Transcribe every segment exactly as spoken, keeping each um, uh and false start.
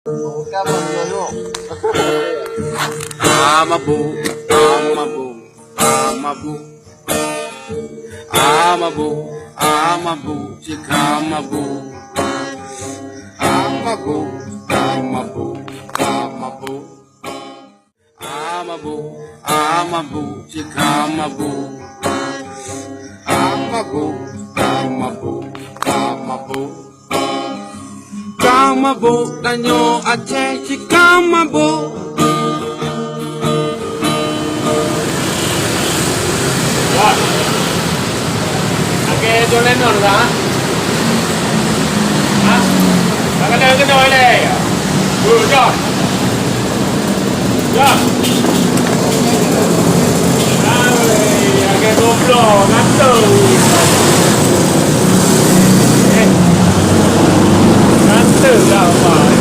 Bukan menjuluk. A mabôk, a mabôk, a mabôk. A mabôk, a mabôk, cit ka mabôk. A mabôk, a mabôk, a mabôk. A mabôk, a mabôk, cit ka mabôk. A mabôk, a mabôk, a mabôk. Ka mabôk tanyoe Aceh, cit ka mabôk. Wah. Oke, John Lennon lah. Ha? Tak kena kena oleh. John. John. Hai, agak goblok, ngantuk. Eh. Ngantuk lah, Abang.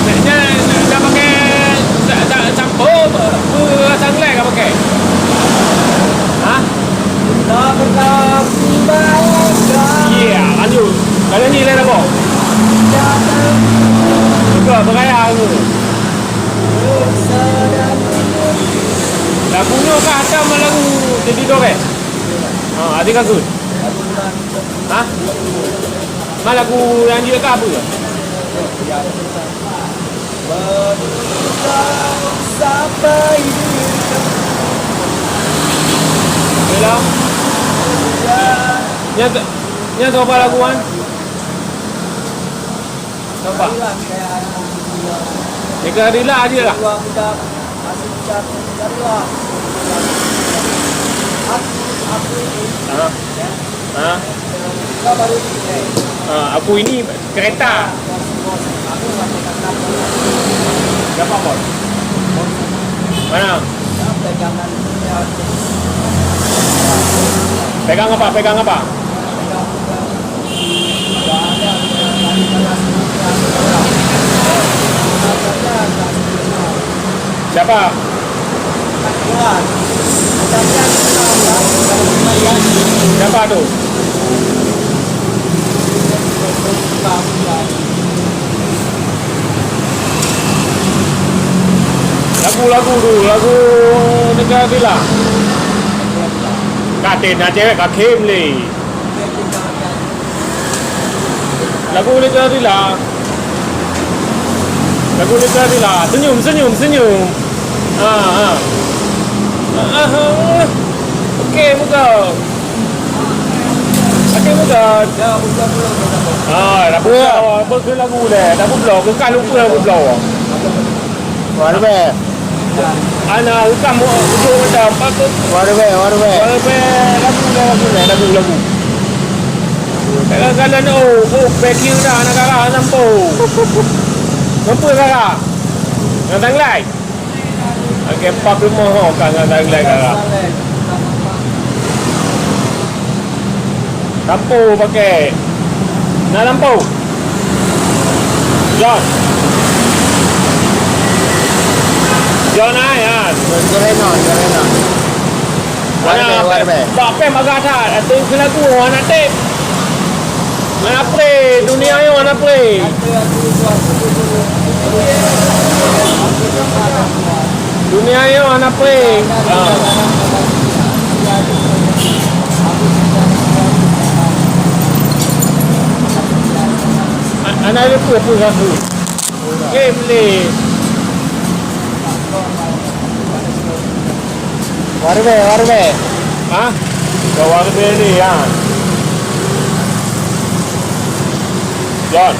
Nak, nak, nak, nak pakai, nak, nak, nak, oh, apa, apa, sunlight nak pakai? Ha? Iya, lanjut. Kalian ni lain apa? Buka, beraya aku. Lagu nyoe ka ada malam lagu jadi dorek. Ha, ada lagu. Ha? Ma lagu nyang jeuet ka apa? Yelah. Nyan, nyan siapa lagu kan? Siapa? Neka Rila aja lah. Ha. Ha. Ha, aku ini kereta. Siapa, Bos? Mana? Pegang apa? Pegang apa? Siapa? Siapa tu? Lagu-lagu tu, lagu Negara Bila. Ka tem na cewek ka khem lé. Lagu Negara Bila. Lagu Negara Bila. Senyum, senyum, senyum. Ha, ha. Ha, ha, ha. Okey, muka. Okey, muka. Ah, dah buka. Apa ke lagu dah? Dah buka. Ke kan lupa dah buka. Wah, dah. Ana rekam ujung macam apa tu? Waduh, weh, waduh, weh. Waduh, weh, lagu dah, lagu dah, lagu, lagu. Kadang-kadang, oh, oh, backing dah, anak kara, nampu. Nampu kara. Nang tanglai. Okey, empat puluh lima ho, kan, nang tanglai kara. Lampu pakai. Na lampu. John. John ai, ha. John Lennon, John Lennon. Mana? Warbe, warbe. Bak pem agak that. Atau ke lagu, anak tip. Mana pre? Dunia yo, anak pre. Dunia yo hana peue. Ha. A-, hana peue-peue aku. Game ni. Warbe, warbe. Ha? Kau warbe ni, ha. John.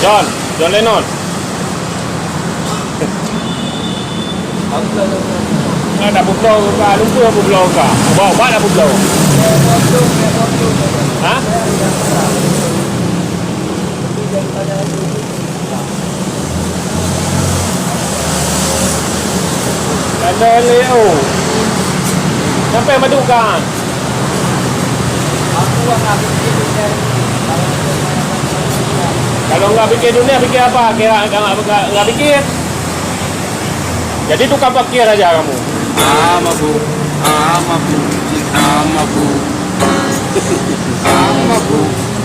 John. John Lennon. Ah, dah publoe ka, lupa publoe ka. Bawa, bawa dah publoe. Ha? Ada Leo. Sampai Maduka. Kalau enggak fikir dunia, fikir apa? Kira enggak, enggak, enggak fikir. Jadi tukang fakir aja kamu. Ah, mabuk. Ah, mabuk. Ah, mabuk. Ah, mabuk.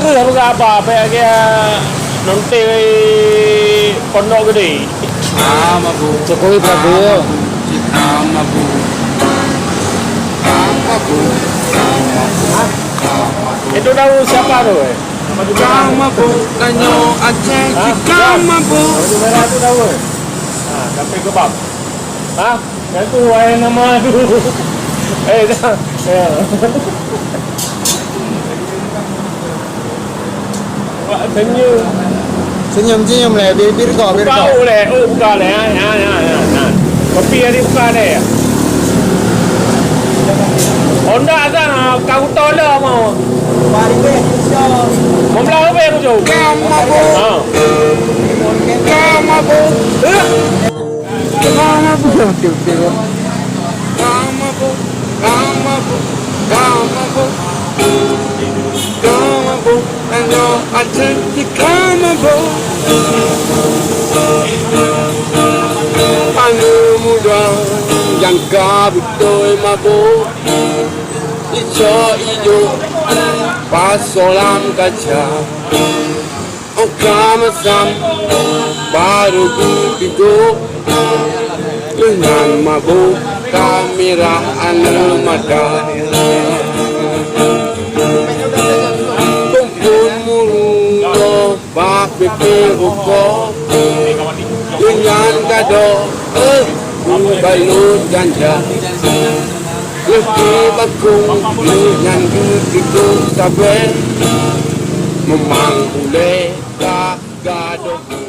Apa khabar? Apa lagi, ah, nanti Pondok Gede? Ah, mabuk. Jokowi Prabowo. Ah, mabuk. Ah, mabuk. Itu tahu siapa tu, eh? Nama tu? Kang Mabuk, tanyoe Aceh. Hah? Kang Mabuk. Baju merah tu tahu, eh? Ha, sampai kebab. Ha? Yang tu, eh, nama tu. Eh, dah. Ya. Wah, senyum. Senyum, senyum lé, bir, bir kau, bir kau. Buka, oh, lé. Oh, buka lé. Ha, ha, ha, ha, ha. Kopi hari buka lé. Honda kan, ha, kau tolong mau. Mau belah apa aku jauh? Kang Mabuk. Ha. Kang Mabuk. Eh? Kang Mabuk. Kang Mabuk. Kang Mabuk. Kang Mabuk. Kang Mabuk. Tanyoe Aceh di Kang Mabuk. Aneuk muda nyang ka beutôi mabuk. Icok ijok pasoe lam kaca. Ôk ka masam barô geupigôk, lheueh nyan mabôk ka mirah aneuk mata. Phôn-phôn meurunoe bak pipéh ukoe, lheueh nyan gadôh, eh, beubalut ganja. Lheueh bakong, lheueh nyan geutikôh sabe, meumang ulée ka gadôh.